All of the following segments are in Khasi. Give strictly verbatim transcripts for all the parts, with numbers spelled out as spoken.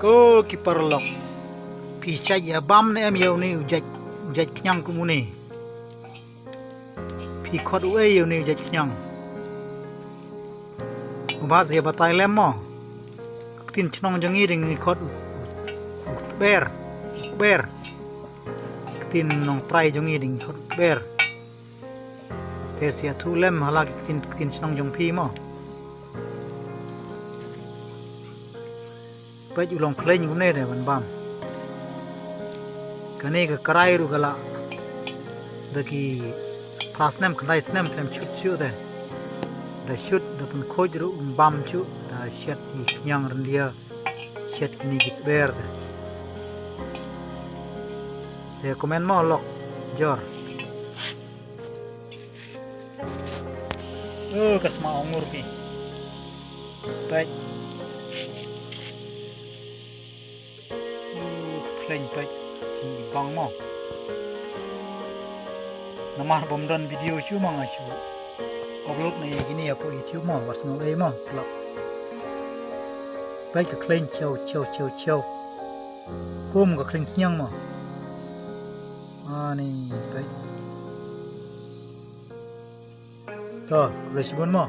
O ki paralok, phi shait ïa bam ne em ïa une u jait, u jait khñiang kum une? Phi khot u ei ïa une u jait khñiang? U bas ïa batai lem mo. Ktien chnong jong ngi dang ngi khot u, u tber, u kber. Ktien nongtrai jong ngi dang ngi khot u tber. Te sia thu lem hala ki ktien, ktien chnong jong phi mo. Peit u long khleiñ une de ban bam. Kane ka krai ruh ka la da ki phra snem khyndai snem khlem shut shuh de. Da shut da pynkhuid ruh um bam shuh, da shet i khñiang ryndia, shet kine ki tber de. Sa comment mo lok jor. O ka sma ong ngur phi. Peit. O ka khleiñ peit. Ki bang mo. Namar bym don video shuh ma nga shu upload na ïa kine ïa pdeng YouTube mo, wat sngew ei mo, lok. Peit ka khleiñ chew chew chew chew. Kum ka khleiñ sniang mo. Ani peit. To, khublei shibun mo.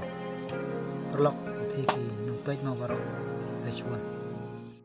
Paralok, phi ki nongpeit mo baroh. Khublei shibun.